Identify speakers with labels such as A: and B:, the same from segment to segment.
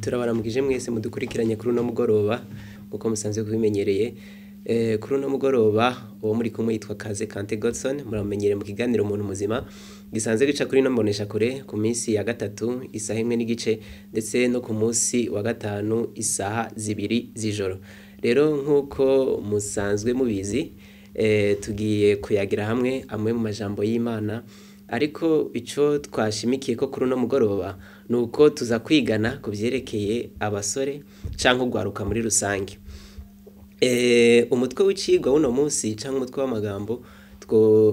A: Turabaramukije mwese mudukurikiranye kuri uno mugoroba nkuko musanzwe kubimenyereye. Kuri uno mugoroba uwo muri kumwe yitwa Kaze Kante Godson, muramenyereye mu kiganiro Umuntu Muzima gisanzwe gica kuri ino mboneshakure ku minsi ya gatatu isaha 1:15 ndetse no ku munsi wa gatanu isaha 2 z'ijoro. Rero nkuko musanzwe mubizi, tugiye kuyagira hamwe amwe mu majambo y'Imana, ariko ico twashimikiye ko kuri uno mugoroba nuko tuza kwigana ku vyerekeye abasore canke ugwaruka muri rusange. Umutwe w'icigwa w'uno munsi canke umutwe w'amagambo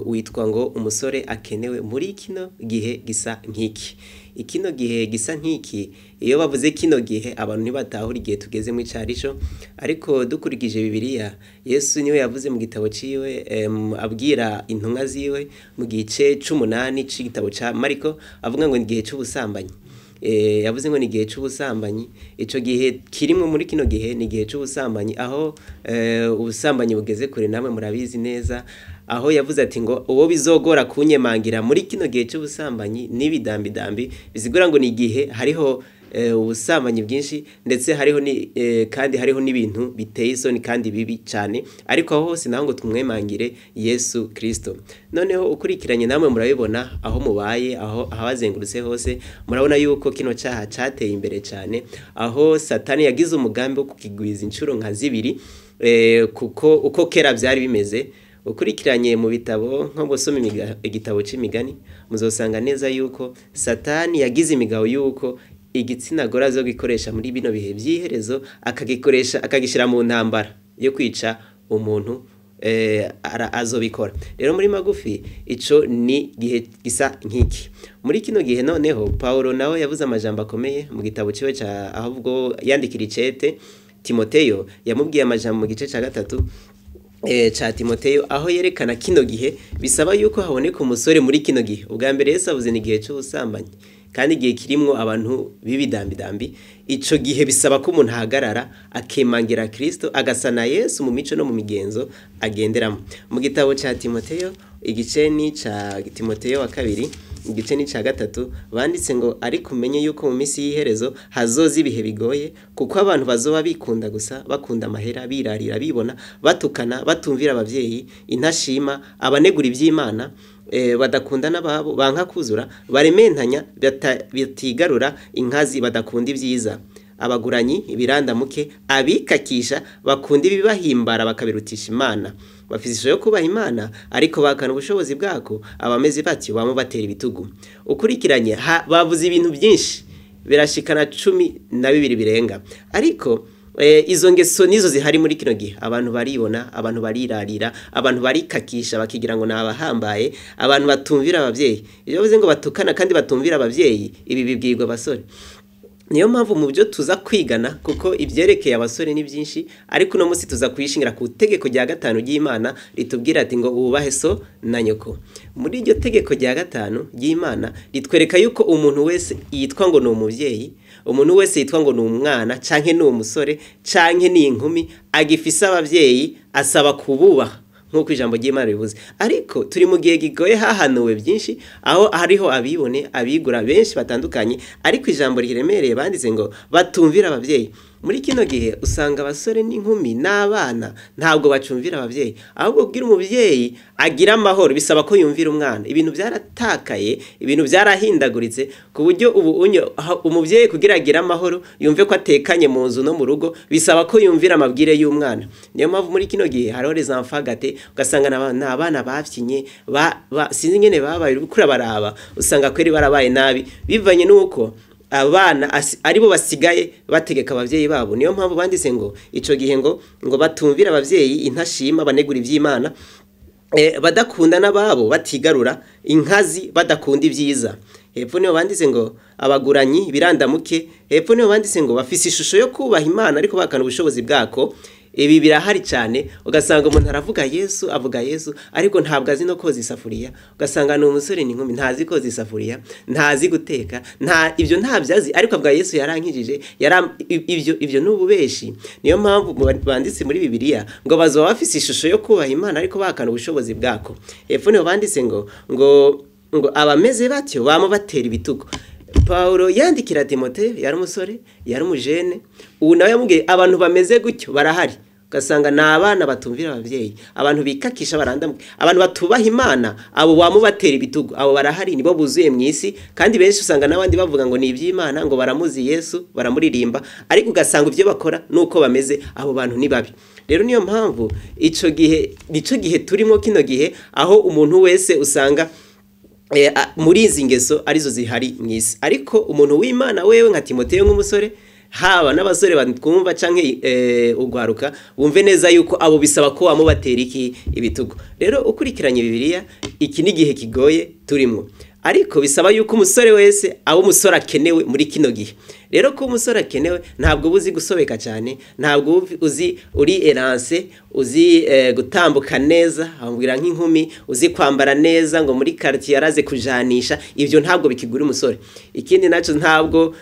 A: witwa ngo umusore akenewe muri kino gihe gisa nk'iki. Ikino gihe gisa nk'iki, iyo bavuze kino gihe abantu ntibatahura igihe tugezemwo icarico, ariko dukurikije Bibiliya, Yesu niwe yavuze mu gitabo ciwe, abwira intumwa ziwe mu gice c'umunani c'igitabo ca Mariko, avuga ngo ni igihe c'ubusambanyi. Yavuze ngo ni igihe c'ubusambanyi. Ico gihe kirimwo muri kino gihe ni igihe c'ubusambanyi, aho ubusambanyi bugeze kure, namwe murabizi neza, aho yavuze ati ngo uwo bizogora kunyemangira muri kino gihe c'ubusambanyi n'ibidambidambi, bisigura ngo ni igihe hariho ubusambanyi bwinshi, ndetse hariho ni kandi hariho n'ibintu biteye isoni kandi bibi cane, ariko aho hose naho ngo tumwemangire Yesu Kristo. Noneho ukurikiranye namwe murabibona aho mubaye, aho ahabazengurutse hose, murabona yuko kino caha cateye imbere cane, aho Satani yagize umugambi wo kukigwiza incuro nka zibiri, kuko uko kera vyari bimeze. Ukurikiranye mu bitabo nko gusoma igitabo c'imigani, muzosanga neza yuko Satani yagize imigabo yuko igitsina gore azogikoresha muri bino bihe vy'iherezo, akagikoresha akagishira mu ntambara yo kwica umuntu, azobikora. Rero muri magufi ico ni gihe gisa nk'iki. Muri kino gihe noneho Paulo nawe yavuze amajambo akomeye mu gitabo ciwe ca ahubwo yandikira icete Timoteyo, yamubwiye amajambo mu gice ca 3 ca Timoteyo, aho yerekana kino gihe bisaba yuko haboneka umusore muri kino gihe. Ubwa mbere Yesu avuze ni igihe c'ubusambanyi, kandi igihe kirimwo abantu b'ibidambidambi. Ico gihe bisaba ko umuntu ahagarara akemangira Kristo, agasa na Yesu mu mico no mu migenzo agenderamo. Mu gitabo ca Timoteyo, igice ni ca Timoteyo wa 2, igice ni ca 3, banditse ngo ariko umenye yuko mu minsi y'iherezo hazoza ibihe bigoye, kuko abantu bazoba bikunda gusa, bakunda amahera, birarira, bibona, batukana, batumvira abavyeyi, intashima, abanegura ivy'Imana, badakunda n'ababo, banka kuzura, barementanya, batigarura inkazi, badakunda ivyiza, abaguranyi, ibirandamuke, abikakisha, bakunda ibibahimbara bakabirutisha Imana, bafise ishusho yo kubaha Imana ariko bakana ubushobozi bwako, abameze batyo bamwe batera ibitugu. Ukurikiranye bavuze ibintu byinshi birashikana 12 birenga, ariko izo ngeso nizo zihari muri kino gihe. Abantu baribona, abantu barirarira, abantu barikakisha bakigira ngo nabahambaye, abantu batumvira abavyeyi. Iyo bavuze ngo batukana kandi batumvira abavyeyi, ibi bibwirwa abasore. Niyo mpamvu mu byo tuza kwigana, kuko ivyerekeye abasore ni byinshi, ariko uno munsi tuza kwishingira ku tegeko rya 5 ry'Imana ritubwira ati ngo wubahe so na nyoko. Muri iryo tegeko rya 5 ry'Imana ritwereka yuko umuntu wese yitwa ngo ni umuvyeyi, umuntu wese yitwa ngo ni umwana canke ni umusore canke ni inkumi, agifise abavyeyi asaba kububaha nkuko ijambo ry'Imana rivuze. Ariko turi mu gihe gigoye, hahanuwe byinshi, aho hariho abibone, abigura benshi batandukanye, ariko ijambo riremereye banditse ngo batumvira abavyeyi. Muri kino gihe usanga abasore n'inkumi n'abana ntabwo bacumvira abavyeyi, ahubwo kugira umuvyeyi agira amahoro bisaba ko yumvira umwana. Ibintu vyaratakaye, ibintu vyarahindaguritse, ku buryo ubu umuvyeyi kugira agire amahoro yumve ko atekanye mu nzu no mu rugo, bisaba ko yumvira amabwire y'umwana. Niyo mpamvu muri kino gihe hariho les enfants gâtés, ugasanga n'abana bafyinye, sinzi ingene babaye, uriko urabaraba usanga kweri barabaye nabi, bivanye nuko abana aribo basigaye bategeka abavyeyi babo. Niyo mpamvu banditse ngo ico gihe ngo batumvira abavyeyi, intashima, banegura ivy'Imana, badakunda n'ababo, batigarura inkazi, badakunda ivyiza. Hepfo niho banditse ngo abaguranyi, birandamuke. Hepfo niho banditse ngo bafise ishusho yo kubaha Imana ariko bakana ubushobozi bwako. Ibi birahari cyane, ugasanga umuntu aravuga Yesu, avuga Yesu, ariko ntabwo azi no koza isafuriya. Ugasanga ni umusore n'inkumi ntazi koza isafuriya, ntazi guteka, nta ibyo ntabyo azi, ariko avuga Yesu yarankijije, ibyo n'ububeshi. Niyo mpamvu banditse muri Bibiliya ngo bazoba bafise ishusho yo kubaha Imana ariko bakana ubushobozi bwako. Hepfo niho banditse ngo ngo abameze batyo bama batera ibitugu. Paulo yandikira Timoteyo, yari umusore, yari umujene, ubu nawe yamubwiye abantu bameze gutyo barahari. Ugasanga ni abana batumvira ababyeyi, abantu bikakisha barandamuka, abantu batubaha Imana, abo bamubatera ibitugu, abo barahari, nibo buzuye mu isi. Kandi benshi usanga n'abandi bavuga ngo ni iby'Imana, ngo baramuzi Yesu, baramuririmba, ariko ugasanga ibyo bakora nuko bameze, abo bantu ni babi. Rero niyo mpamvu ico gihe, nico gihe turimo kino gihe, aho umuntu wese usanga muri izi ngeso arizo zihari mu isi. Ariko umuntu w'Imana wewe nka Timoteyo nk'umusore, haba n'abasore batwumva canke ugwaruka, bumve neza yuko abo bisaba ko wamubatera iki ibitugu. Rero ukurikiranye Bibiliya, iki ni gihe kigoye turimo, ariko bisaba yuko umusore wese abo umusore akenewe muri kino gihe. Rero ko umusore akenewe, ntabwo uzi gusobeka cyane, ntabwo uzi uri erance, uzi gutambuka neza, ambwira nk'inkumi, uzi kwambara neza ngo muri quartier yaraze kujanisha, ibyo ntabwo bikigura umusore. Ikindi naco ntabwo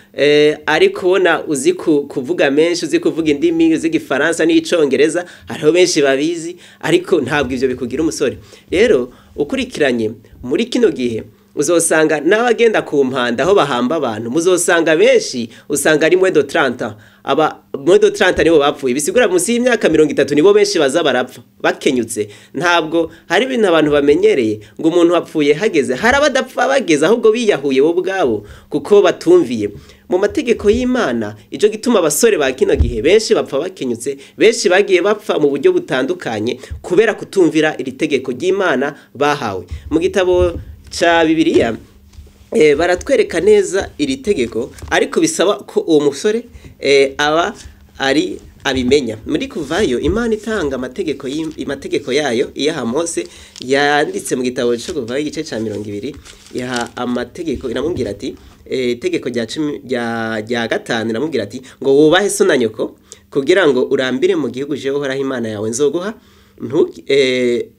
A: ari kubona uzi kuvuga menshi, uzi kuvuga indimi, uzi igifaransa n'icongereza, hariho benshi babizi, ariko ntabwo ivyo bikugira umusore. Rero ukurikiranye muri kino gihe, uzosanga n'abagenda ku mpanda aho bahamba abantu, muzosanga benshi usanga ari moins de 30, aba moins de 30 nibo bapfuye, bisigura munsi y'imyaka 30 nibo benshi baza barapfa bakenyutse. Ntabwo hari ibintu abantu bamenyereye ngo umuntu apfuye hageze, hari abadapfa bageze ahubwo biyahuye bo ubwabo kuko batumviye mu mategeko y'Imana. Ico gituma abasore ba kino gihe benshi bapfa bakenyutse, benshi bagiye bapfa mu buryo butandukanye kubera kutumvira iri tegeko ry'Imana bahawe. Mu gitabo cha Bibiliya baratwereka neza iri tegeko, ariko bisaba ko uwo musore aba ari abimenya. Muri Kuvayo, Imana itanga amategeko yayo iyaha Mose, yanditse mu gitabo cyo Kuvayo igice ca 20, yaha amategeko, iramubwira ati itegeko rya 10 rya 5, iramubwira ati ngo wubahe so na nyoko kugira ngo urambire mu gihugu je Uhoraho Imana yawe nzoguha.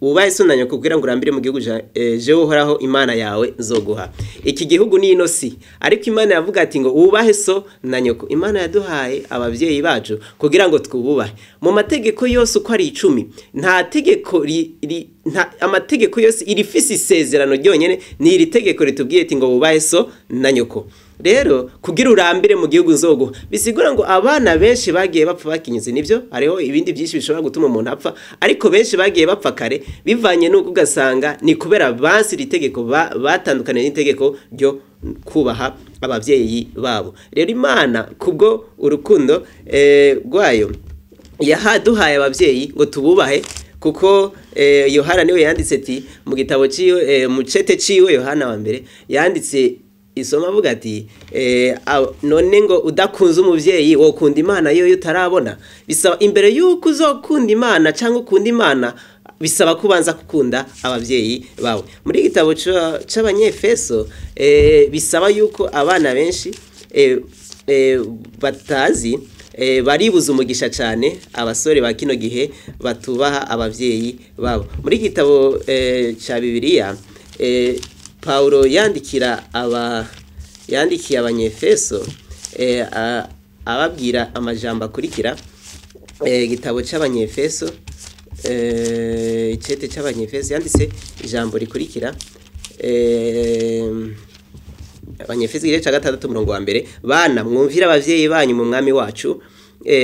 A: Wubahe so na nyoko kugira ngo urambire mu gihugu je Uhoraho Imana yawe nzoguha. Iki gihugu ni ino si, ariko Imana yavuga ati ngo wubahe so na nyoko. Imana yaduhaye abavyeyi bacu kugira ngo twububahe. Mu mategeko yose uko ari 10, nta tegeko amategeko yose irifise isezerano ryonyene ni iri tegeko ritubwiye ati ngo wubahe so na nyoko. Rero kugira urambire mu gihugu nzoguha, bisigura ngo abana benshi bagiye bapfa bakinyuze. Nivyo hariho ibindi byinshi bishobora gutuma umuntu apfa, ariko benshi bagiye bapfa kare bivanye nuko ugasanga ni kubera bansi iri tegeko batandukanye n'itegeko ryo kubaha abavyeyi babo. Rero Imana kubwo urukundo rwayo yahaduhaye abavyeyi ngo tububahe, kuko Yohana niwe yanditse ati mu gitabo ciwe, mu cete ciwe Yohana wa mbere yanditse isoma avuga ati none ngo udakunze umuvyeyi wokunda Imana yo utarabona. Bisaba imbere yuko uzokunda Imana cyangwa ukunda Imana, bisaba kubanza gukunda abavyeyi bawe. Muri gitabo c'Abanyefeso bisaba yuko abana benshi batazi baribuza umugisha cyane abasore ba kino gihe batubaha abavyeyi babo. Muri gitabo ca Bibiliya Paulo yandikiye Abanyefeso ababwira amajambo akurikira. Igitabo c'Abanyefeso, icete c'Abanyefeso yanditse ijambo rikurikira, Abanyefeso igice ca 6 umurongo wa 1, bana mwumvira abavyeyi banyu mu mwami wacu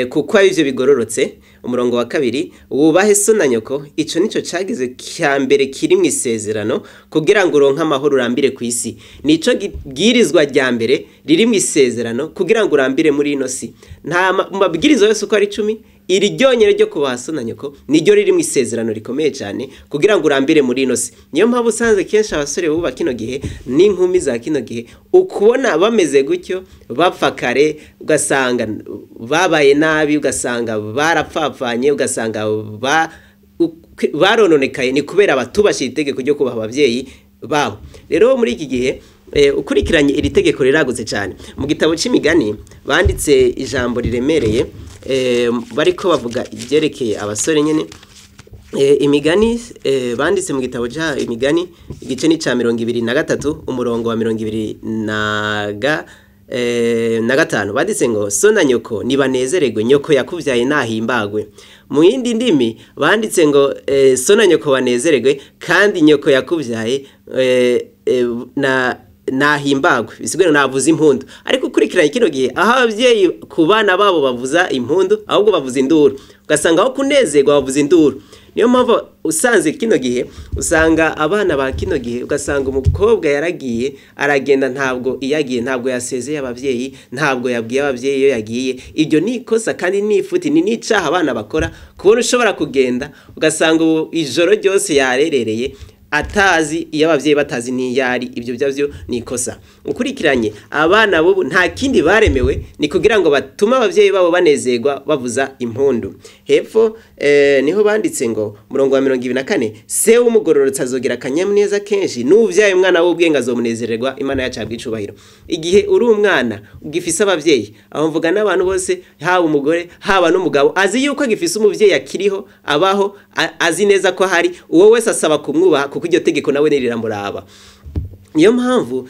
A: kuko ari ivyo bigororotse. Umurongo wa 2, wubahe so na nyoko, ico nico cagize cya mbere kiri mu isezerano kugira ngo uronke amahoro urambire ku isi. Nico bwirizwa rya mbere riri mu isezerano kugira ngo urambire muri ino si. Nta mabwiriza yose uko ari 10, iri ryonyene ryo kubaha so na nyoko niryo riri mu isezerano rikomeye cyane kugira ngo urambire muri ino si. Niyo mpamvu usanze kenshi abasore buba kino gihe n'inkumi za kino gihe ukubona bameze gutyo bapfa kare, ugasanga babaye nabi, ugasanga barapfapfanye, ugasanga barononekaye, ni kubera batubashye itegeko ryo kubaha abavyeyi babo. Rero muri iki gihe ukurikiranye iri tegeko riragutse cyane. Mu gitabo c'Imigani banditse ijambo riremereye, bariko bavuga ibyerekeye abasore nyene. Imigani banditse mu gitabo ca Imigani igice ni ca 23 umurongo wa 25 banditse ngo so na nyoko nibanezererwe, nyoko yakuvyaye nahimbagwe. Mu yindi ndimi banditse ngo so na nyoko banezererwe kandi nyoko yakuvyaye na Nahimbagwe bisigure navuza impundu. Ariko ukurikiranye kino gihe aho abavyeyi ku bana babo bavuza impundu, ahubwo bavuza induru, ugasanga aho kunezerwa bavuza induru. Niyo mpamvu usanze kino gihe usanga abana ba kino gihe, ugasanga umukobwa yaragiye aragenda, ntabwo iyagiye, ntabwo yasezeye abavyeyi, ntabwo yabwiye abavyeyi iyo yagiye. Ibyo ni ikosa kandi ni ifuti, ni n'icaha abana bakora. Kubona ushobora kugenda ugasanga ubu ijoro ryose yarerereye atazi iyo abavyeyi batazi n'iyari, ibyo byavyo ni ikosa. Ukurikiranye abana bubu nta kindi baremewe ni kugira ngo batume abavyeyi babo banezerwa bavuza impundu. Hepfo niho banditse ngo murongo wa 24, se w'umugororotsi azogira akanyamuneza kenshi, n'uvyaye umwana w'ubwenge azomunezererwa, Imana yacu ahabwe icubahiro. Igihe uri umwana ugifise abavyeyi, aho mvuga n'abantu bose, haba umugore haba n'umugabo, azi yuko agifise umuvyeyi akiriho abaho, azi neza ko hari uwo wese asaba kumwubaha, kuko iryo tegeko nawe niriramuraba. Niyo mpamvu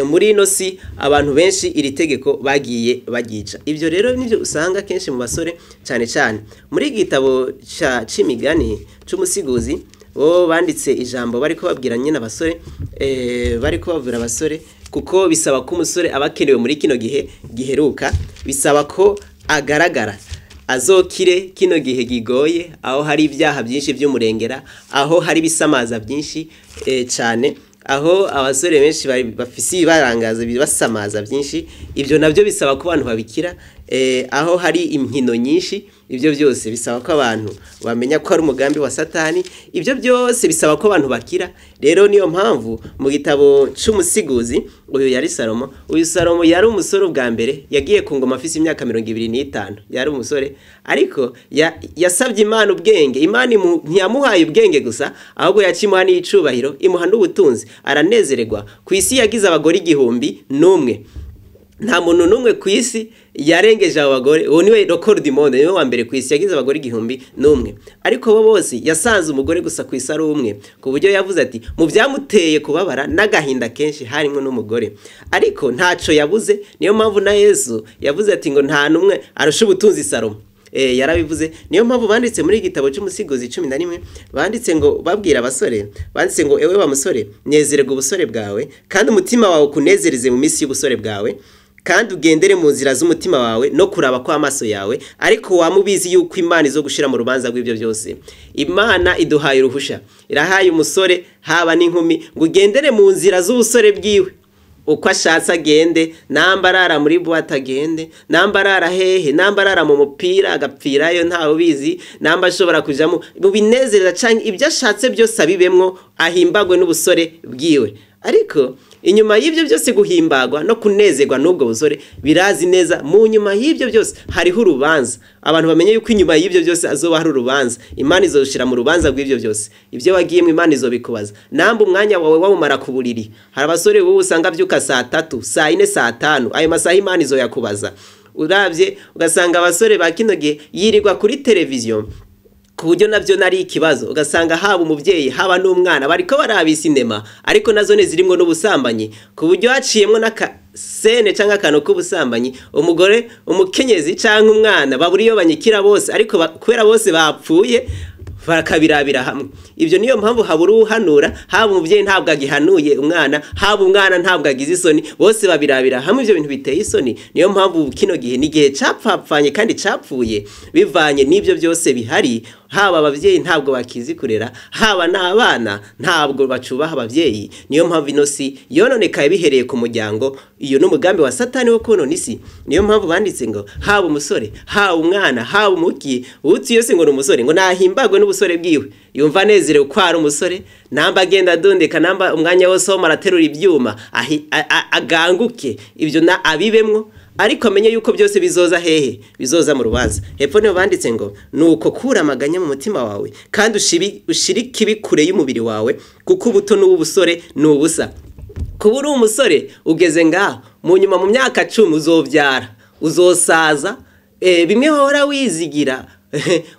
A: muri ino si abantu benshi iri tegeko bagiye bagica. Ibyo rero nivyo usanga kenshi mu basore cyane cyane. Muri igitabo ca c'imigani c'umusiguzi bo banditse ijambo bariko babwira nyine abasore, bariko bavura abasore, kuko bisaba ko umusore aba akenewe muri kino gihe giheruka, bisaba ko agaragara azokire kino gihe gigoye, aho hari ibyaha byinshi by'umurengera, aho hari ibisamaza byinshi cyane, aho abasore benshi bafise ibibarangaza bibasamaza byinshi. Ibyo nabyo bisaba ko abantu babikira, aho hari inkino nyinshi, ibyo byose bisaba ko abantu bamenya ko ari umugambi wa Satani. Ibyo byose bisaba ko abantu bakira. Rero niyo mpamvu mu gitabo c'umusiguzi, uyu yari Salomo. Uyu Salomo yari umusore ubwa mbere, yagiye ku ngoma afise imyaka 25, yari umusore, ariko yasabye Imana ubwenge. Imana ntiyamuhaye ubwenge gusa, ahubwo yacimuha n'icubahiro, imuha n'ubutunzi, aranezererwa. Ku isi yagize abagore 1001. Nta muntu n'umwe ku isi yarengeje abo bagore. Uwo niwe record du monde, niwe wa mbere ku isi yagize abagore 1001. Ariko bo bose yasanze umugore gusa ku isi ari umwe, ku buryo yavuze ati mu byamuteye kubabara n'agahinda kenshi harimo n'umugore, ariko ntaco yabuze. Niyo mpamvu na Yesu yavuze ati ngo nta numwe arusha ubutunzi Salomo. Yarabivuze. Niyo mpamvu banditse muri igitabo c'umusigozi 11, banditse ngo babwira abasore, banditse ngo ewe wa musore, nezererwa ubusore bwawe, kandi umutima wawe kunezereze mu minsi y'ubusore bwawe, kandi ugendere mu nzira z'umutima wawe no kuraba kw'amaso yawe, ariko wamubizi yuko Imana izo gushira mu rubanza rw'ibyo byose. Imana iduhaye uruhusha, irahaye umusore haba n'inkumi ngo ugendere mu nzira z'ubusore bwiwe, uko ashatse agende, namba arara muri boîte agende, namba arara hehe, namba arara mu mupira agapfirayo ntawe ubizi, namba ashobora kujamo mu binezereza canke ibyo ashatse byose abibemwo, ahimbagwe n'ubusore bwiwe. Ariko inyuma y'ibyo byose guhimbagwa no kunezerwa n'ubwo busore, birazi neza mu nyuma y'ibyo byose hariho urubanza. Abantu bamenye yuko inyuma y'ibyo byose azoba hari urubanza. Imana izoshira mu rubanza rw'ibyo byose. Ibyo wagiyemo Imana izobikubaza. Namba umwanya wawe wawumara ku buriri. Hari abasore ubu usanga byuka saa 3, saa 4, saa 5, ayo masaha Imana izoyakubaza. Uravye ugasanga abasore ba kino gihe yirirwa kuri televiziyo, ku buryo navyo nari ikibazo, ugasanga haba umuvyeyi haba n'umwana bariko baraba sinema, ariko nazo ne zirimwo n'ubusambanyi, ku buryo haciyemwo n'aka sene canke akantu k'ubusambanyi, umugore umukenyezi canke umwana baburi iyo banyikira bose, ariko kubera bose bapfuye bakabirabira hamwe. Ibyo niyo mpamvu habura uhanura, haba umuvyeyi ntabwo agihanuye umwana, haba umwana ntabwo agize isoni, bose babirabira hamwe. Ibyo bintu biteye isoni. Niyo mpamvu kino gihe ni gihe capfapfanye kandi capfuye, bivanye n'ibyo byose bihari. Haba abavyeyi ntabwo bakizi kurera, haba n'abana ntabwo bacubaha abavyeyi. Niyo mpamvu ino si yononekaye bihereye ku muryango. Iyo n'umugambi wa Satani wo konona isi. Niyo mpamvu banditse ngo haba umusore, haba umwana, haba umuki, uti yose ngo n'umusore ngo nahimbagwe n'ubusore bwiwe, yumva anezerewe ko ari umusore, namba agenda adondeka, namba umwanya wose wo araterura ibyuma aganguke, ibyo na abibemwo, ariko amenye yuko byose bizoza hehe, bizoza mu rubanza. Hepfo niho banditse ngo nuko kura amaganya mu mutima wawe, kandi ushirike ibi kure y'umubiri wawe, kuko ubuto n'ubusore ni ubusa. Kuba uri umusore ugeze ngaho, mu nyuma mu myaka 10 uzovyara, uzosaza, bimwe wahora wizigira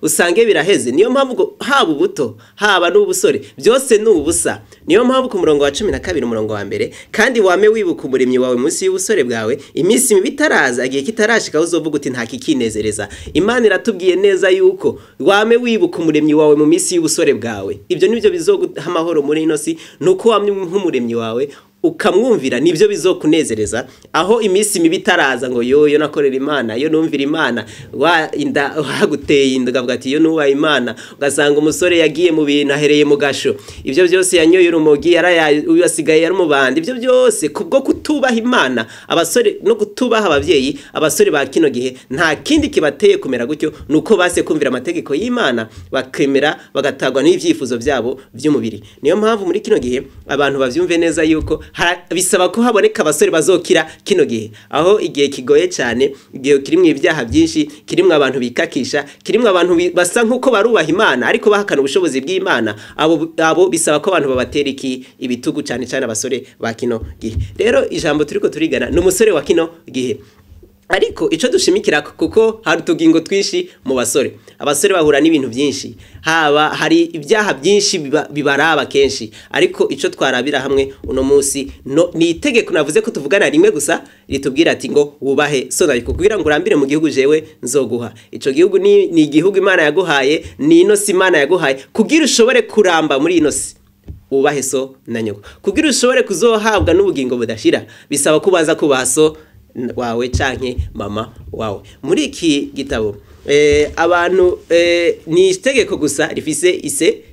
A: usange biraheze. Niyo mpamvu haba ubuto haba n'ubusore byose ni ubusa. Niyo mpamvu ku murongo wa 12 umurongo wa mbere, kandi wame wibuka umuremyi wawe munsi y'ubusore bwawe, iminsi mibi itaraza, igihe kitarashika uzovuga uti nta kikinezereza. Imana iratubwiye neza yuko wame wibuka umuremyi wawe mu minsi y'ubusore bwawe. Ibyo nibyo bizoguha amahoro muri ino si, nuko wamye nk'umuremyi wawe. ukamwumvira nibyo bizokunezereza. Aho iminsi mibi itaraza ngo yo nakorera Imana, yo numvira Imana, wa inda waguteye inda ukavuga ati yo nubaha Imana, ugasanga umusore yagiye mu bintu ahereye mu gasho, ibyo byose yanyoye urumogi, yarasigaye yari umubandi, ibyo byose kubwo kutubaha Imana abasore no kutubaha abavyeyi. Abasore ba kino gihe nta kindi kibateye kumera gutyo nuko base kumvira amategeko y'Imana, bakemera bagatagwa n'ivyifuzo byabo by'umubiri. Niyo mpamvu muri kino gihe abantu bavyumve neza yuko bisaba ko haboneka abasore bazokira kino gihe, aho igihe kigoye cyane, igihe kirimwe ibyaha byinshi, kirimwe abantu bikakisha, kirimwe abantu basa nkuko barubaha Imana ariko bahakana ubushobozi bw'Imana. Abo bisaba ko abantu babatera iki ibitugu, cyane cyane abasore ba kino gihe. Rero ijambo turiko turigana ni umusore wa kino gihe, ariko ico dushimikira kuko hari utugingo twishi mu basore. Abasore bahura n'ibintu byinshi, haba hari ibyaha byinshi bibaraba kenshi, ariko ico twarabira hamwe uno munsi no, ni itegeko navuze ko tuvugana rimwe gusa ritubwira ati ngo wubahe so na nyoko kugira ngo urambire mu gihugu jewe nzoguha. Ico gihugu ni igihugu Imana yaguhaye, ni ino si Imana yaguhaye kugira ushobore kuramba muri ino si. Wubahe so na nyoko kugira ushobore kuzohabwa n'ubugingo budashira, bisaba kubanza kubaha so wawe canke mama wawe. Muri iki gitabo abantu ni itegeko gusa rifise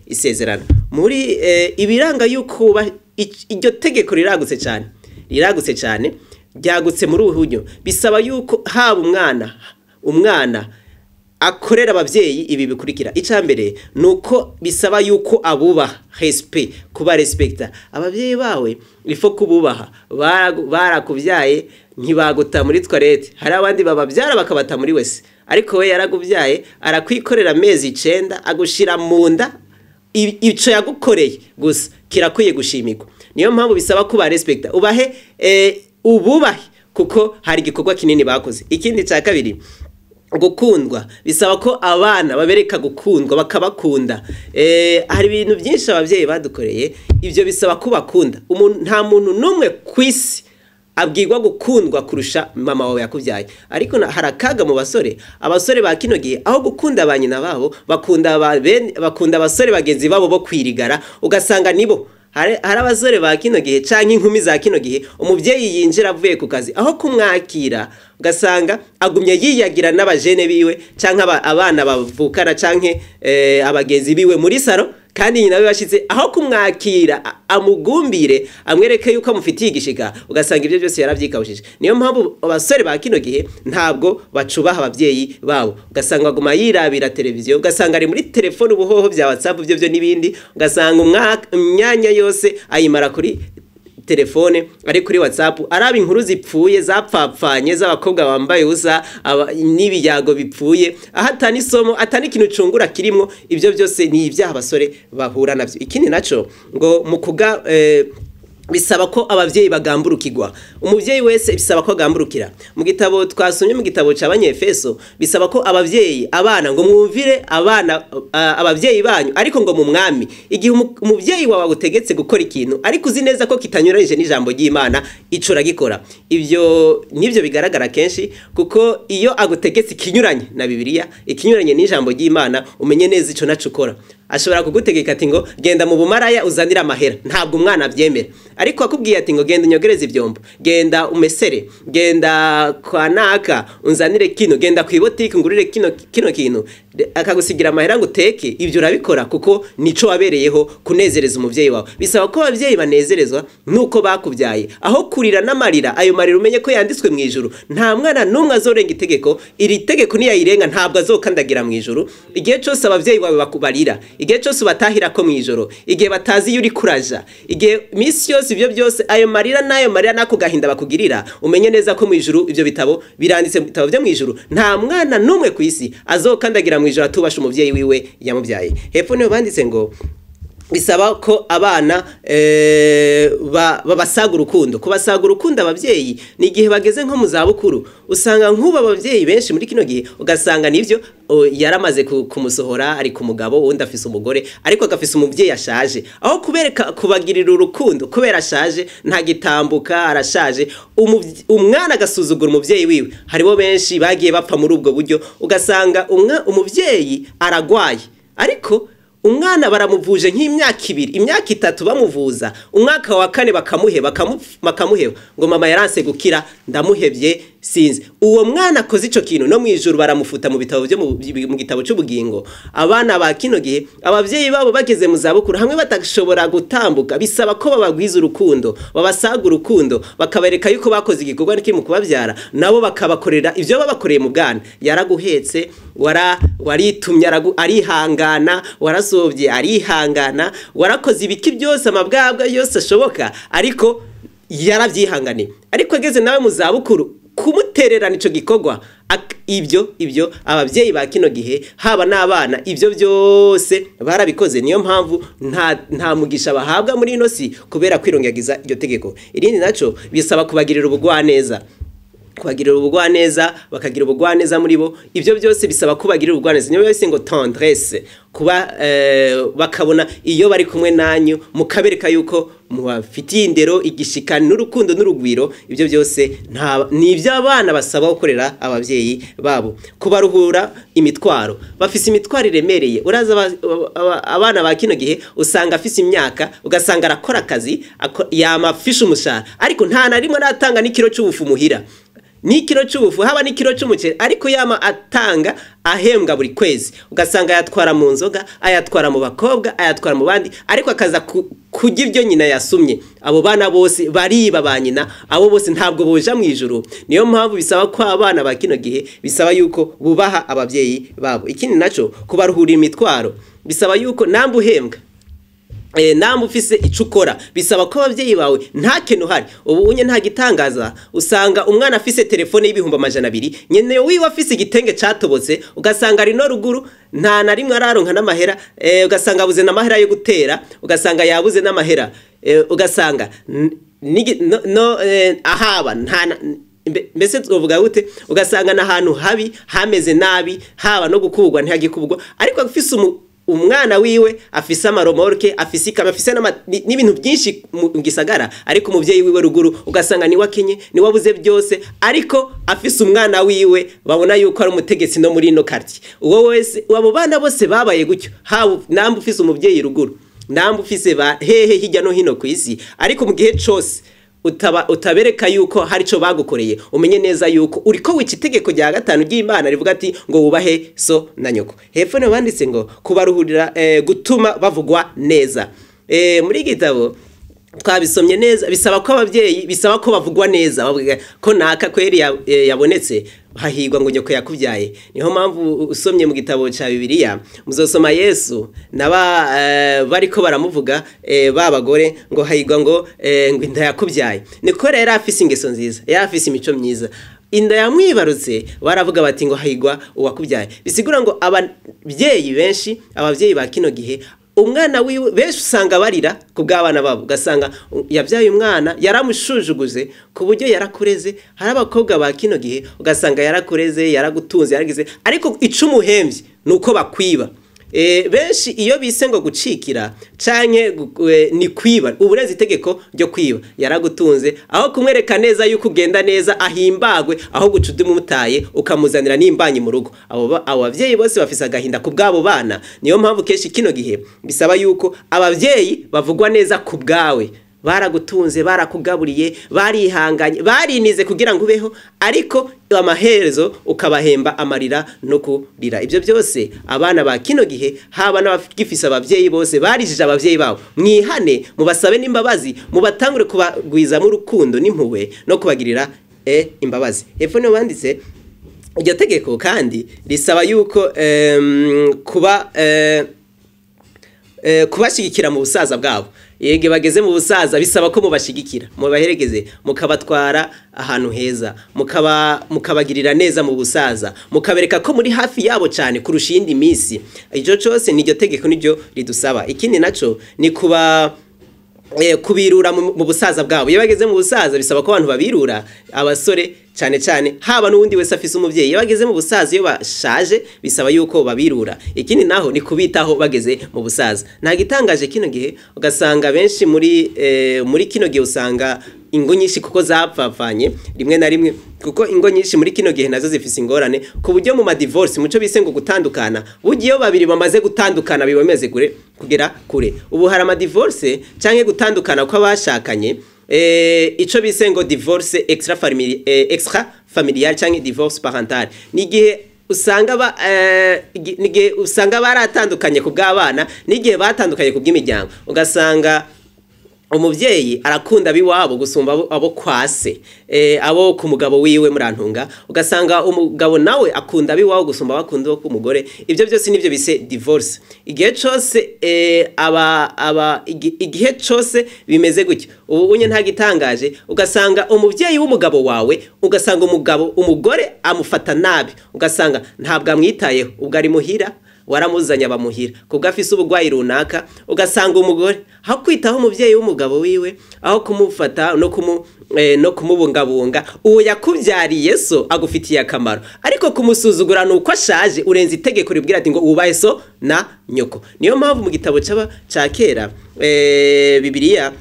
A: isezerano. Muri ibiranga yuko iryo tegeko riragutse cyane, riragutse cyane, ryagutse muri ubu buryo. Bisaba yuko haba umwana akorera abavyeyi ibi bikurikira. Icambere nuko bisaba yuko abubaha, respect, kuba respecta abavyeyi bawe, ifo kububaha. Barakuvyaye ntibaguta muri toilette, hari abandi babavyara bakabata muri wese, ariko we yaraguvyaye arakwikorera amezi 9 agushira mu nda. Ico yagukoreye gusa kirakwiye gushimirwa. Niyo mpamvu bisaba kuba respecta, ubahe ububahe kuko hari igikorwa kinini bakoze. Ikindi ca kabiri, gukundwa. Bisaba ko abana babereka gukundwa, bakabakunda. Hari ibintu byinshi abavyeyi badukoreye, ivyo bisaba kubakunda. Nta muntu numwe kwisi abwirwa gukundwa kurusha mama wawe yakuvyaye. Ariko hari akaga mu basore, abasore ba kino gihe aho gukunda abanyina babo bakunda abasore bagenzi babo bo kwirigara, ugasanga nibo hari abasore ba kino gihe canke inkumi za kino gihe, umuvyeyi yinjira avuye ku kazi aho kumwakira ugasanga agumye yiyagira n'abajene biwe canke abana bavukana canke abagenzi biwe muri saro, kandi nyina we bashitse aho kumwakira amugumbire amwereke yuko amufitiye igishika, ugasanga ibyo byose yaravyikawushije. Niyo mpamvu abasore ba kino gihe ntabwo bacubaha abavyeyi babo, ugasanga aguma yirabira televiziyo, ugasanga ari muri telefone ubuhoho bya WhatsApp byo byo nibindi, ugasanga imyanya yose ayimara kuri telefone, ari kuri WhatsApp, araba inkuru zipfuye zapfapfanye z'abakobwa bambaye ubusa n'ibiyago bipfuye, aho isomo atani ikintu cungura kirimwo. Ibyo byose ni ibyaha abasore bahura navyo. Ikindi naco ngo mu kuga bisaba ko abavyeyi bagamburukirwa. Umuvyeyi wese bisaba ko agamburukira. Mu gitabo twasomye, mu gitabo c'Abanyefeso, bisaba ko abavyeyi abana ngo mwumvire abana abavyeyi banyu, ariko ngo mu mwami. Igihe umuvyeyi wawe agutegetse gukora ikintu ariko uzi neza ko kitanyuranyije n'ijambo ry'Imana, ico uragikora. Ivyo nivyo bigaragara kenshi, kuko iyo agutegetse ikinyuranye na Bibiliya, ikinyuranye n'ijambo ry'Imana, umenye neza ico naco ukora. Ashobora kugutegeka ati ngo genda mu bumaraya uzanira amahera, ntabwo umwana avyemera. Ariko akubwiye ati ngo genda unyogereze ivyombo, genda umesere, genda kwa naka unzanire kino, genda ku ibotike ngurire kino kintu, akagusigira amahera ngo uteke, ivyo urabikora kuko nico wabereyeho, kunezereza umuvyeyi wawe. Bisaba ko abavyeyi banezerezwa nuko bakuvyaye, aho kurira n'amarira, ayo marira umenye ko yanditswe mu ijuru. Nta mwana numwe azorenga itegeko, iri tegeko niyayirenga ntabwo azokandagira mu ijuru. Igihe cose abavyeyi bawe bakubarira, igihe cyose batahira ko mwijoro, igihe batazi yuri kuraja, igihe misi yose, ivyo byose ayo marira nayo marira nako gahinda bakugirira, umenye neza ko mwijuru ivyo bitabo biranditse mu bitabo byo mwijuru. Nta mwana numwe kwisi azokandagira mwijuru atubasha umuvyeyi wiwe yamuvyaye. Hepfo niho banditse ngo bisaba ko abana babasaga urukundo. Kubasaga urukundo abavyeyi ni igihe bageze nko mu zabukuru, usanga nk'ubu abavyeyi benshi muri kino gihe ugasanga nivyo yaramaze kumusohora, ari ku mugabo wundi afise umugore, ariko agafise umuvyeyi ashaje. Aho kubereka kubagirira urukundo kubera ashaje, ntagitambuka, arashaje, umwana agasuzugura umuvyeyi wiwe. Haribo benshi bagiye bapfa muri ubwo buryo, ugasanga umuvyeyi aragwaye, ariko Umwana baramuvuje nk'imyaka 2, imyaka 3 bamuvuza, umwaka wa 4 bakamuheba, bakamuheba ngo mama yaranse gukira ndamuhebye sinzi. Uwo mwana akoze ico kintu no mwijuru baramufuta mu bitabo byo mu gitabo cy'ubugingo. Abana ba kino gihe abavyeyi babo bageze mu zabukuru hamwe batashobora gutambuka, bisaba ko babagwiza urukundo, babasaga urukundo, bakabereka yuko bakoze igikorwa n'iki mu kubavyara, nabo bakabakorera ivyo babakoreye mu bwana. Yaraguhetse, waritumye, arihangana, warasovye arihangana, warakoze ibiki byose, amabwabwa yose ashoboka, ariko yaravyihanganiye. Ariko ageze nawe mu zabukuru kumutererana ico gikorwa, ibyo abavyeyi ba kino gihe haba n'abana ibyo byose barabikoze. Niyo mpamvu nta mugisha bahabwa muri ino si kubera kwirongagiza iryo tegeko. Irindi naco bisaba kubagirira ubugwaneza, kubagirira ubugwaneza, bakagira ubugwaneza muri bo. Ibyo byose bisaba kubagirira ubugwaneza. Niyo yose ngo tendresse, kuba bakabona iyo bari kumwe nanyu mukabereka yuko mubafitiye indero, igishika n'urukundo n'urugwiro. Ibyo byose ni iby'abana basaba gukorera abavyeyi babo. Kubaruhura imitwaro, bafise imitwaro iremereye. Uraza abana ba kino gihe usanga afise imyaka, ugasanga arakora akazi, yama afishe umushahara, ariko nta na rimwe aratanga n'ikiro c'ubufu muhira, n'ikiro c'ubufu, haba n'ikiro c'umuceri, ariko yama atanga ahembwa buri kwezi. Ugasanga ayatwara mu nzoga, ayatwara mu bakobwa, ayatwara mu bandi, ariko akaza kurya ibyo nyina yasumye. Abo bana bose bariba ba nyina, abo bose ntabwo boja mu ijuru. Niyo mpamvu bisaba ko abana ba kino gihe bisaba yuko bubaha abavyeyi babo. Ikindi naco kubaruhura imitwaro, bisaba yuko namba uhembwa, namba ufise ico ukora, bisaba ko abavyeyi bawe nta kintu hari. Ubu unye nta gitangaza usanga umwana afise telefone y'200,000, nyene wiwe afise igitenge catobotse, ugasanga ari no ruguru nta na rimwe araronka n'amahera, ugasanga abuze n'amahera yo gutera, ugasanga yabuze n'amahera, ugasanga ahaba nta mbese tuvuga gute, ugasanga n'ahantu habi hameze nabi, haba no gukubwa ntihagikubwa, ariko afise umwana wiwe afise amaromorke, afise ikama, afise n'ibintu byinshi mu gisagara, ariko umuvyeyi wiwe ruguru ugasanga ni wakenye, ni wabuze byose, ariko afise umwana wiwe babona yuko ari umutegetsi no muri ino quartier. Uwo wese, abo bana bose babaye gutyo, haba namba ufise umuvyeyi ruguru, namba ufise ba hehe hirya no hino kwisi, ariko mu gihe cose utabereka yuko hari ico bagukoreye, umenye neza yuko uriko wica itegeko rya 5 ry'Imana rivuga ati ngo wubahe so na nyoko. Hepfo no banditse ngo kubaruhurira, gutuma bavugwa neza. Muri gitabo twabisomye neza, bisaba ko abavyeyi, bisaba ko bavugwa neza, bavuga ko naka kweri yabonetse, hahirwa ngo nyoko yakuvyaye. Niho mpamvu usomye mu gitabo ca Bibiliya muzosoma Yesu naba bariko baramuvuga ba bagore ngo hahirwa ngo inda yakuvyaye. Niko rero afise ingeso nziza, yarafise imico myiza, inda yamwibarutse baravuga bati ngo hahirwa uwakuvyaye. Bisigura ngo abavyeyi benshi, abavyeyi ba kino gihe, umwana wiwe benshi usanga barira ku bw'abana babo, ugasanga yabyaye umwana yaramushujuguze ku buryo yarakureze. Hari abakobwa ba kino gihe ugasanga yarakureze, yaragutunze, yaragize, ariko icumuhemvye nuko bakwiba. Benshi iyo bise ngo gucikira canke ni kwiba, uburezi itegeko ryo kwiba, yaragutunze aho kumwereka neza yuko ugenda neza ahimbagwe, aho guca umutaye ukamuzanira n'imbanyi mu rugo. Abo abavyeyi bose bafise agahinda ku bwabo bana. Niyo mpamvu kenshi kino gihe bisaba yuko abavyeyi bavugwa neza ku bwawe, baragutunze, barakugaburiye, barihanganye, barinize kugira ngo ubeho, ariko amaherezo ukabahemba amarira no kurira. Ibyo byose abana ba kino gihe, haba n'abagifise abavyeyi bose barijije abavyeyi babo, mwihane, mubasabe n'imbabazi, mubatangure kubagwiza mu rukundo n'impuhwe no kubagirira imbabazi. Hepfo niho banditse iryo tegeko kandi risaba yuko kuba kubashigikira mu busaza bwabo. Yege bageze mu busaza bisaba ko mubashigikira, mubaherekeze, mukabatwara ahantu heza, mukabagirira neza mu busaza, mukabereka ko muri hafi yabo cyane kurusha iyindi minsi. Ico cose niryo tegeko niryo ridusaba. Ikindi naco ni kuba kubirura mu busaza bwabo. Iyo bageze mu busaza bisaba ko abantu babirura, abasore cyane cyane, haba n'uwundi wese afise umuvyeyi. Iyo bageze mu busaza, iyo bashaje bisaba yuko babirura. Ikindi naho ni kubitaho bageze mu busaza. Nta gitangaje kino gihe ugasanga benshi muri kino gihe usanga ingo nyinshi kuko zapfapfanye rimwe na rimwe, kuko ingo nyinshi muri kino gihe nazo zifise ingorane, ku buryo mu madivorce, muco bise ngo gutandukana, burya iyo babiri bamaze gutandukana biba bimeze kure kugera kure. Ubu hari amadivorce canke gutandukana kw'abashakanye, ico bise ngo divorce extra familial canke divorce parental. Ni igihe usanga n'igihe usanga baratandukanye ku bw'abana, n'igihe batandukanye ku bw'imiryango. Ugasanga umuvyeyi arakunda abiwabo gusumba abo kwase, abo ku mugabo wiwe, murantunga. Ugasanga umugabo nawe akunda abiwabo gusumba abakunda ku mugore. Ibyo byose nivyo bise divorce. Igihe cose aba aba igihe cose bimeze gutyo, ubu unye nta gitangaje. Ugasanga umuvyeyi w'umugabo wawe, ugasanga umugabo umugore amufata nabi, ugasanga ntabwo amwitayeho, ubwo ari muhira waramuzanye abamuhira kubwo afise ubugwayi runaka. Ugasanga umugore aho kwitaho umuvyeyi w'umugabo wiwe, aho kumufata no kumubungabunga, uwo yakuvyariye so agufitiye akamaro, ariko kumusuzugura nuko ashaje, urenze itegeko ribwira ati ngo wubahe so na nyoko. Niyo mpamvu mu gitabo c'aba ca kera, Bibiliya,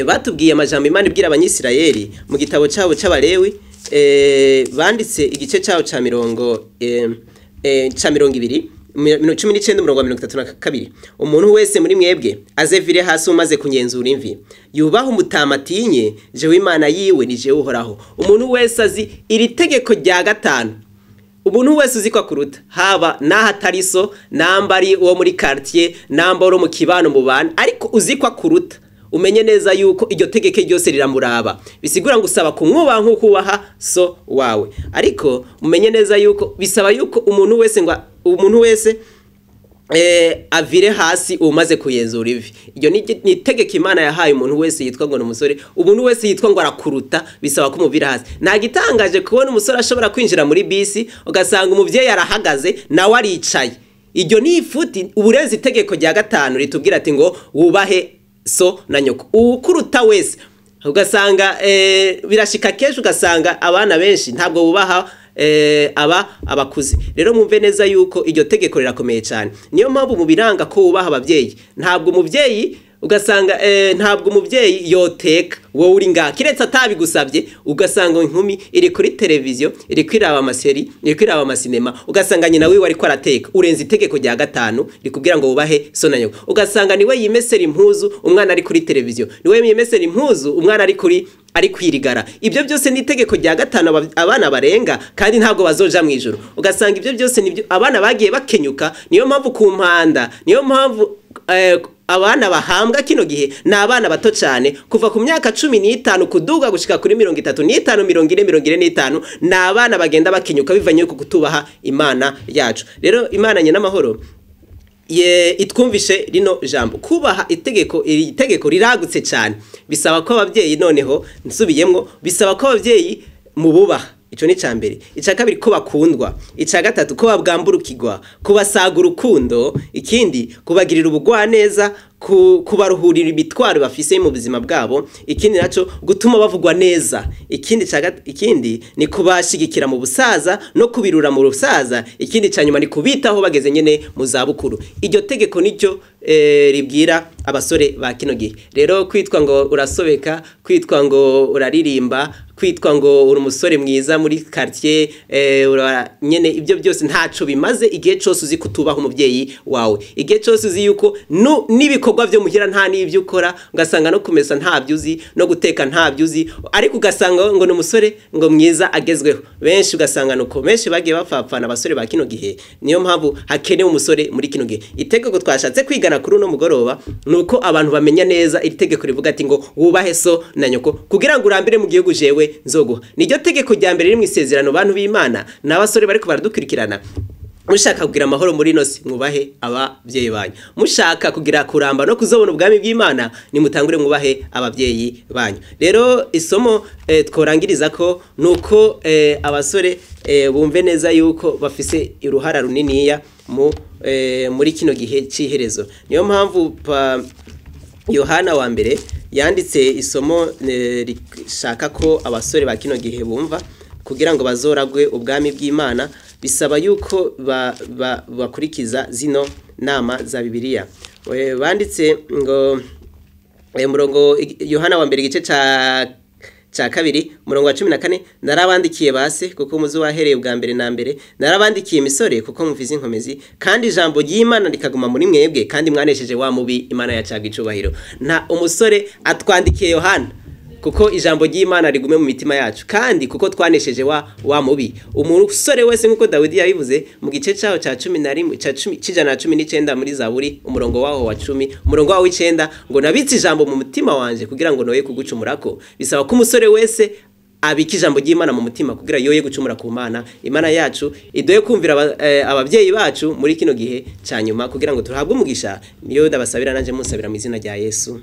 A: batubwiye amajambo Imana ibwira Abanyisirayeli mu gitabo cabo c'Abalewi, banditse igice cabo ca mirongo ca 20, 19, umurongo wa 32: "Umuntu wese muri mwebwe azevire hasi umaze kunyenzura imvi, yubaha umutama, atinye jewe Imana yiwe, ni jewe Uhoraho." Umuntu wese azi iri tegeko rya gatanu, umuntu wese uzi ko akuruta, haba naho atari so, namba ari uwo muri quartier, namba uri mu kibano mu bana, ariko uzi ko akuruta, umenye neza yuko iryo tegeko ryose riramuraba. Bisigura ngo usaba kumwubaha nk'uko ubaha so wawe. Ariko umenye neza yuko bisaba yuko umuntu wese, ngo umuntu wese avire hasi umaze kuyenzura ivi. Iryo ni itegeko Imana yahaye umuntu wese yitwa ngo ni umusore. Umuntu wese yitwa ngo arakuruta, bisaba kumuvira hasi. Nta gitangaje kubona umusore ashobora kwinjira muri bisi, ugasanga umuvyeyi arahagaze nawe aricaye. Iryo ni ifuti, uburenze itegeko rya gatanu ritubwira ati ngo wubahe so na nyoko. Ukuruta wese, ugasanga birashika kenshi ugasanga abana benshi ntabwo bubaha aba abakuze. Rero mwumve neza yuko iryo tegeko rirakomeye cyane. Niyo mpamvu mu biranga ko wubaha ababyeyi, ntabwo umuvyeyi, ugasanga ntabwo umuvyeyi yoteka wowe uri ngaha kiretse atabigusabye. Ugasanga inkumi iri kuri televiziyo, iri kwiraba amaseri, iri kwiraba amasinema, ugasanga nyina wiwe ariko arateka. Urenze itegeko rya gatanu rikubwira ngo wubahe so na nyoko. Ugasanga niwe yimesera impuzu, umwana ari kuri televiziyo, niwe yimesera impuzu, umwana ari kwirigara. Ibyo byose ni itegeko rya gatanu abana barenga, kandi ntabwo bazoja mu ijuru. Ugasanga ibyo byose nibyo abana bagiye bakenyuka. Niyo mpamvu ku mpanda, niyo mpamvu abana bahambwa kino gihe ni abana bato cyane, kuva ku myaka 15 kuduga gushika kuri 35, 40, 45. Ni abana bagenda bakenyuka bivanye ku kutubaha Imana yacu. Rero Imana n'amahoro ye itwumvishe rino jambo. Kubaha itegeko, iri tegeko riragutse cyane. Bisaba ko ababyeyi, noneho nsubiyemwo, bisaba ko ababyeyi mububaha. Ico ni icambere. Ica kabiri, ko bakundwa. Ica gatatu, ko babwamburukirwa, kubasaga urukundo. Ikindi, kubagirira ubugwaneza, kubaruhurira imitwaro bafise mu buzima bwabo. Ikindi naco, gutuma bavugwa neza. Ikindi ni kubashigikira mu busaza no kubirura mu busaza. Ikindi ca nyuma ni kubitaho bageze nyene mu zabukuru. Iryo tegeko niryo ribwira abasore ba kino gihe. Rero kwitwa ngo urasobeka, kwitwa ngo uraririmba, kwitwa ngo uri umusore mwiza muri quartier, nyene ibyo byose ntaco bimaze igihe cose uzi kutubaha umuvyeyi wawe, igihe cose uzi yuko n'ibikorwa vyo muhira nta n'ivyo ukora. Ugasanga no kumesa ntabyo uzi, no guteka ntabyo uzi, ariko ugasanga ngo ni umusore ngo mwiza agezweho. Benshi ugasanga nuko benshi bagiye bapfapfana, abasore ba kino gihe. Niyo mpamvu hakenewe umusore muri kino gihe. Itegeko twashatse kwigana kuri uno mugoroba nuko abantu bamenya neza iri tegeko rivuga ati ngo wubahe so na nyoko kugira ngo urambire mu gihugu jewe nzoguha. Niryo tegeko rya mbere riri mu isezerano. Bantu b'Imana n'abasore bariko baradukurikirana, mushaka kugira amahoro muri ino si, mwubahe ababyeyi banyu. Mushaka kugira kuramba no kuzobona ubwami bw'Imana, nimutangure mwubahe ababyeyi banyu. Rero isomo tworangiriza ko nuko abasore bumve neza yuko bafise uruhara runiniya muri kino gihe c'iherezo. Niyo mpamvu Yohana wa mbere yanditse isomo rishaka ko abasore ba kino gihe bumva. Kugira ngo bazoragwe ubwami bw'Imana, bisaba yuko bakurikiza zino nama za Bibiliya. Banditse ngo Murongo Yohana wa mbere, igice ca kabiri, umurongo wa 14: "Narabandikiye base, kuko muzi wahereye ubwa mbere na mbere. Narabandikiye imisore, kuko mufise inkomezi, kandi ijambo ry'Imana rikaguma muri mwebwe, kandi mwanesheje wa mubi." Imana yacaga icubahiro. Nta umusore atwandikiye Yohana kuko ijambo ry'Imana rigume mu mitima yacu, kandi kuko twanesheje wa mubi. Umusore wese, nk'uko Dawidi yabivuze mu gice cyaho ca 11, ca 10, c'119 muri Zaburi, umurongo waho wa 10, umurongo waho w'9, ngo: "Nabitse ijambo mu mutima wanje kugira ngo noye kugucumurako." Bisaba ko umusore wese abika ijambo ry'Imana mu mutima kugira yoye gucumura ku Mana. Imana yacu iduhe kumvira abavyeyi bacu muri kino gihe ca nyuma kugira ngo tuhabwe umugisha. Niyo ndabasabira, nanje munsabira mu izina rya Yesu.